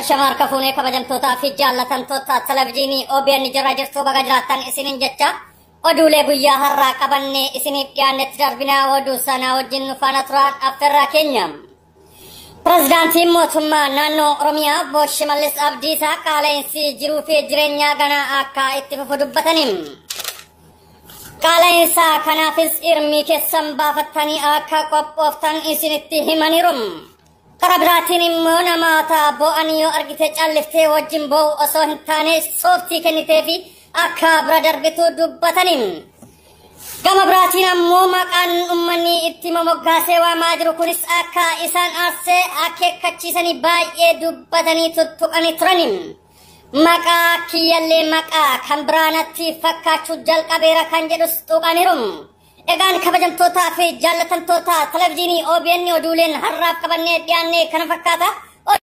Ashama harka fuunee kabajamtootaa fi jaallatamtoota televizyiinii OBN jirra jirtuu, baga jiraattan isiniin jecha oduulee guyyaa har'aa qabannee isiniif dhiyaannetti darbinaa, oduu sanaa wajjin nu faana turaan affeerraa keenya. Pireezidaantiin mootummaa naannoo Oromiyaa Obbo Shimallis Abdiisaa qaala'insi jiruu fi jireenyaa ganaa akka itti fufu dubbatani. Qaala'insa kanaafis irmii keessan baafattanii akka qophooftan isinitti himaniiru. Karaa biraatiin immoo namoota boo'an yoo argite calliftee wajjin boo'u osoo hin taane sooftii kennitee fi akka bira darbitu dubbatani. Gama biraatiin ammoo maqaan uummanni itti momoggaasee waamaa jiru kunis akka isaan aarsee akeekkachiisanii baay'ee dubbatanii tuttuqanii turani. Maqaa kiyyallee maqaa kan biraanatti fakkaachuu jalqabeera kan jedhus tuqaniiru. Egaan kabajamtootaa fi jaallatamtoota televizyiinii OBN, oduuleen har'aaf qabannee dhiyaannee kana fakkaata.